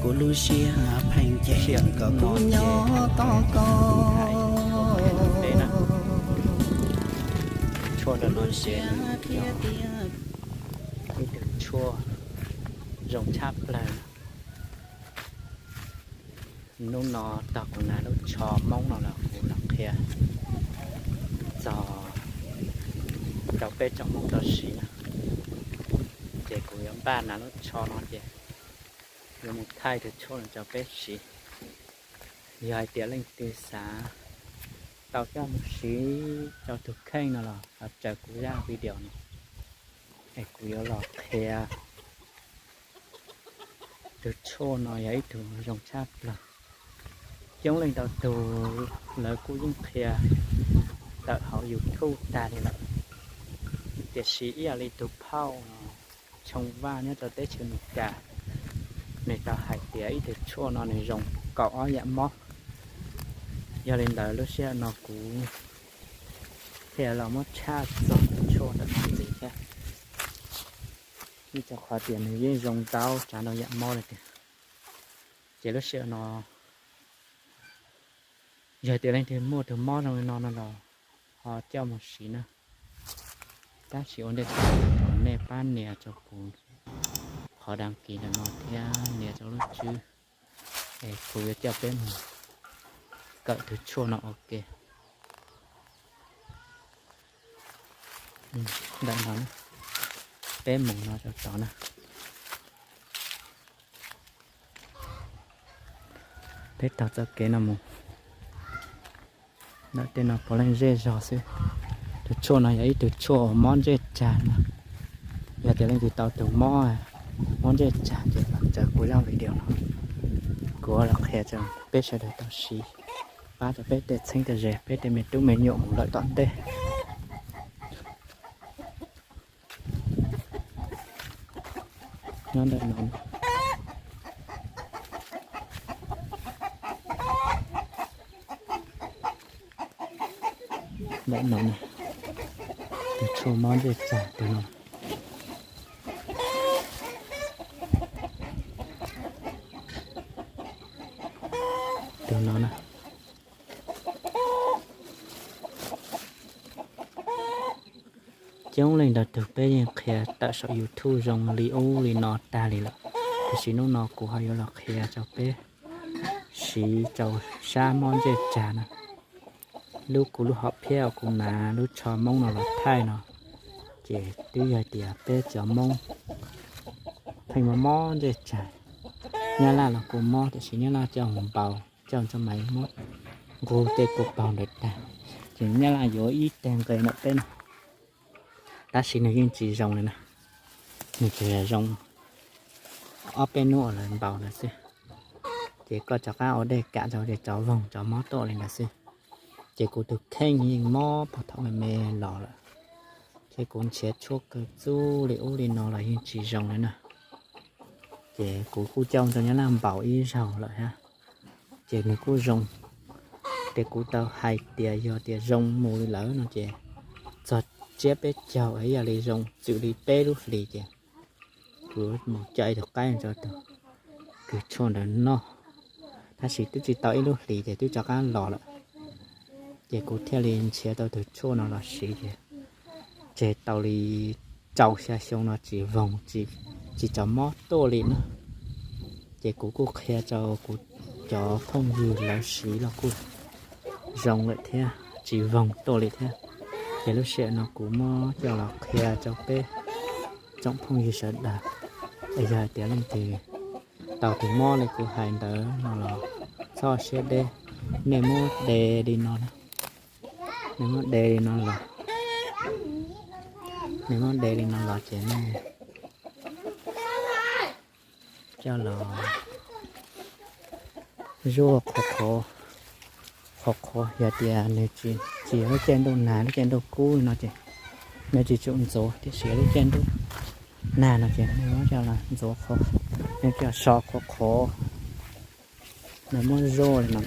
Kuv lub siab pheej cem kom kuv nyob tos koj. Tshuaj ntawm no ces ib tug tshuaj zoo tshaj plaws. Hnub no tog kuv hnav lub tsho Hmoob no los kuv los qhia txog rau peb tsoom Hmoob tau siv na. Ces kuv yuav npaj hnav lub tsho no ces yuav mus thaij tus tshuaj no rau peb siv. Yog hais tias leej twg xav tau coj mus siv rau tus kheej no los ho raws kuv zaj video no es kuv yuav los qhia. Tus tshuaj no yog ib tug zoo tshaj plaws. Coob leej ntau tus lawv kuj yeej qhia tawm hauv YouTube tag li lawm, tiam sis ib yam li tus phauj Tshoo Vaj nyob rau teb chaws Amelikas, nws tau hais tias ib tug tshuaj no nws zoo kaum ob yam mob. Yog li ntawd lub sij hawm no kuv thiaj los muab tshaj txog tus tshuaj ntawm no ntxiv thiab, vim rau qhov tias nws yeej zoo ntau tsav ntau yam mob li tiag. Ces lub sij hawm no yog tias leej twg muaj tus mob zoo li no no los ho coj mus siv na. Tab sis ua ntej thaum nej pab nias rau kuv qhov đăng ký ntawm no thiab nias rau lub tswb es kuv yuav coj peb mus kawm tus tshuaj no ua ke. Ntawm no peb mus no rau tod na. Peb taug txoj kev no mus. Ntawm tej no puav leej zej zog xwb. Tus tshuaj no yog ib tug tshuaj uas mob ntsej tsag no. Yog tias leej twg tau tus mob, mob ntsej tsag ces los raws kuv zaj video no, kuv los qhia rau peb sawv daws tau siv, pab rau peb tej txheeb tej ze, peb tej me tub me nyuam mus lawm tom ntej. Nyob ntawm no, ntawm no, tus tshuaj mob ntsej tsag tus no. Tus no na. Coob leej ntau tus peb yeej qhia tawm saum YouTube zoo li ub li no tag li lawm, tiam sis hnub no kuv ho yuav los qhia rau peb siv rau sab mob ntsej tsag na. Lub kuv lub hom phiaj uas kuv hnav lub tsho Hmoob no los thaij no, ces twb yog tias peb cov Hmoob pheej mob mob ntsej tsag. Nyab Laj los kuj mob, tiam sis Nyab Laj coj mus npaus coj ntso maiv muab nqug tej kua paug ntawd tag, ces Nyab Laj yuav ib teg nqe ntawm peb no. Tab sis nws yeej tsis zoo li na, nws tsuas yog zoo ob peb hnub uas lawv npaus ntawd xwb. Ces koj rov qab ua dej kam rau ces rov voog rov mob tuaj li ntawd xwb. Ces kuv tus kheej yeej mob puag thaum me me los lawm, ces kuv nrhiav tshuaj kaw txuj li ub li no los yeej tsis zoo li na. Ces kuv kuj coj mus rau Nyab Laj npaus ib zaug lawm thiab, ces nws kuj zoo. Ces kuv tau hais tias yog tias zoo mus li lawm no ces txog tsiab peb caug ib yam li zoo txwm li peb lub hlis ces kuv mus coj ib tug qaib rau tus kws tshuaj ntawd noj, tab sis twb tsis tau ib lub hlis ces twb rov qab los lawm. Ces kuv thiaj li nrhiav tau tus tshuaj no los siv ces tseg tau li rau xya xyoo no tsis voog, tsis tso mob tuaj li na. Ces kuv kuj qhia rau kuv cov phooj ywg lawv siv los kuj zoo lawm thiab, tsis voog tuaj li thiab. Ces lub sij hawm no kuv muab coj los qhia rau peb tsoom phooj ywg sawv daws, es yog hais tias leej twg tau tus mob li kuv hais ntawd no los txhob siab deb, nej muab de li no, nej muab de li no los, nej muab de li no los ces nej coj los zuaj qhuav qhuav, qhuav qhuav. Yog tias nws tsis, tsis yog lub caij ntuj nag lub caij ntuj kub no ces nws tsis tshua ntxuav, tiam sis lub caij ntuj nag no ces nej muab coj los ntxuav qhuav, nej coj so qhuav qhuav, nej muab zuaj li no,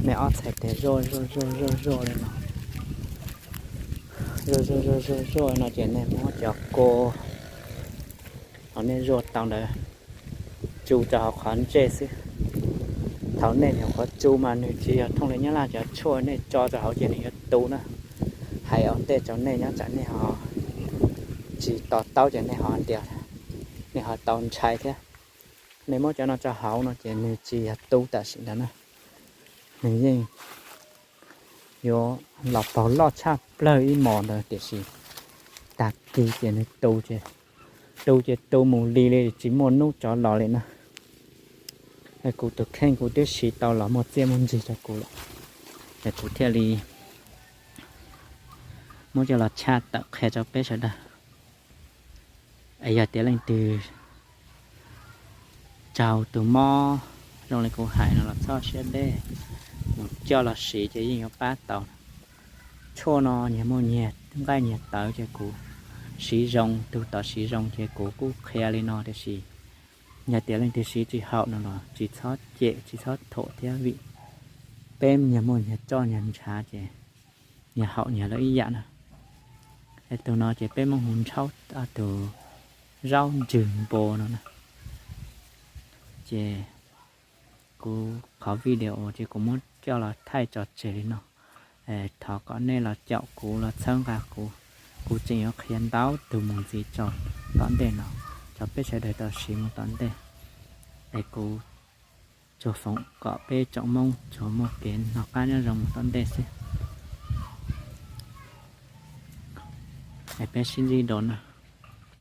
nej ob txhais tes zuaj zuaj zuaj zuaj zuaj li no, zuaj zuaj zuaj zuaj zuaj no ces nej muab cov kua uas nej zuaj tau ntawd tsu rau hauv qhov ntsej xwb. Thaum nej nyuam qhuav tsu mas nws tsis yog thooj li nyob laj cov tshuaj nej tso rau hauv ces nws yuav tu na. Hais ua ntej rau nej nyob tsam nej ho tsis to taub ces nej ho tias, nej ho tau ntshai thiab. Nej muab cov no rau hauv no ces nws tsis yog tu tam sim ntawd na, nws yeej yuav los paug loj tshaj plawg ib hmos ntawd tiam sis tag kis ces nws tu ces, tu ces tu mus li li tsis muaj hnub rov los li na. Kuv tus kheej kuv twb siv tau los muaj txiaj muaj ntsig rau kuv lawm, es kuv thiaj li muab coj los tshaj tawm qhia rau peb sawv daws. Es yog tias leej twg raug tus mob zoo li kuv hais no los txhob siab deb, mus coj los siv ces yeej yuav pab tau. Tshuaj no nyias muaj nyias nqaij nyias tawv ces kuv siv zoo, tug tod siv zoo ces kuv kuj qhia li no tiam sis yog tias leej twg siv tsis haum no los tsis txhob cem tsis txhob thuam thiab vim peb nyias muaj nyias roj nyias ntshav ces nyias haum nyias lawm ib yam na. Es tus no ces peb muab hu ntshaub tus zaub ntswg npo no na. Ces kuv qhov video ces kuv muab coj los thaij tso tseg li no. Thov kom nej los caum kuv los txhawb nqa kuv, kuv tseem yuav qhia ntau tug mus ntxiv tso tom ntej no, rau peb sawv daws tau siv mus tom ntej. Es kuv tsuas foom kom peb tsoom Hmoob tsuas muaj kev noj qab nyob zoo mus tom ntej xwb. Es peb sib ntsib dua na.